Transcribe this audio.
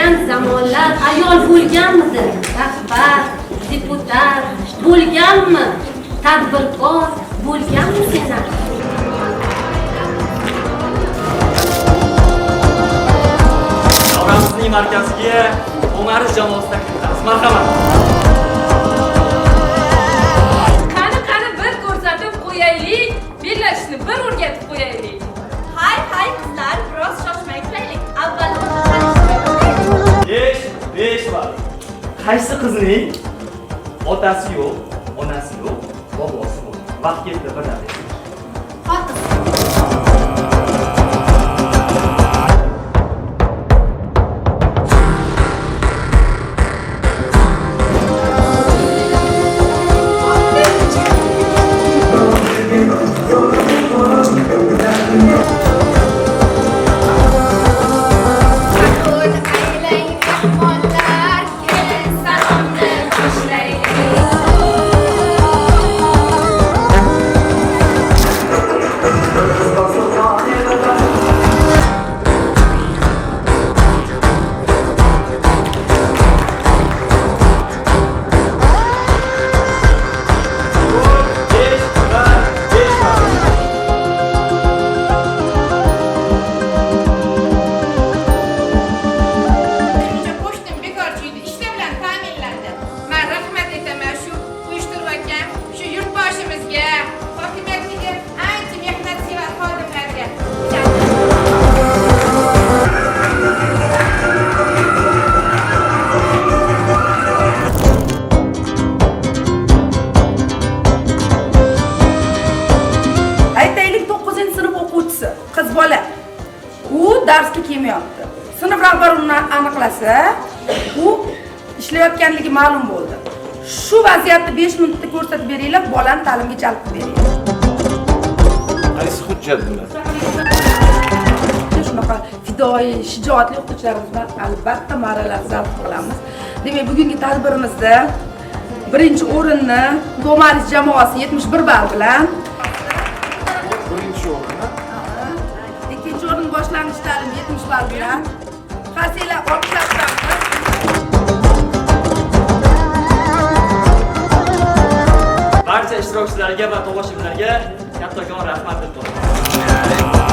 O'tgan zamonlar ayol bo'lganmidi? Rahbar, deputat bo'lganmi? Tadbirkor bo'lganmi senat? Davramizning markaziga To'maris jamoasi taklif qilamiz. Marhamat. Qani qani bir ko'rsatib qo'yaylik, bellashishni bir o'rgatib qo'yaylik. Hay hay qizlar, biroz shoshmay turaylik. Avval tanishib olaylik. 5 5 ball. Qaysi qizning otasi yo'q, onasi yo'q, bobosi bor? Vaqt ketdi, bir daqiqa. Xotin. Qabul aylang mehmonlarga, salomni boshlaylik. 5 1 5 ball. Kecha pochtam bekorchi edi, ishlar bilan ta'minlandi. Man rahmat aytaman shu uyushtirayotgan shu yurtboshimizga, hokimiyatdagi ancha mehnatsevar xodimlarga. Aytaylik, 9-sinf o'quvchisi, qiz bola. U darsga kelmayapti. Sinf rahbari uni aniqlasa, u ishlayotganligi ma'lum bo'ldi. Shu vaziyatni 5 minutda ko'rsatib beringlar, bolani ta'limga jalb qilib beringlar. Qaysi hujjat bular? Shunaqa fidoyi, shijoatli o'qituvchilarimiz bilan albatta marralar zabt qilamiz. Demak, bugungi tadbirimizda birinchi o'rinni To'maris jamoasi 71 ball bilan, Birinchi o'rinni ikkinchi o'rin boshlang'ich ta'lim 70 ball bilan. Qarsanglar, olqishlab turamiz. Barcha ishtirokchilarga va tomoshabinlarga kattakon rahmat deb.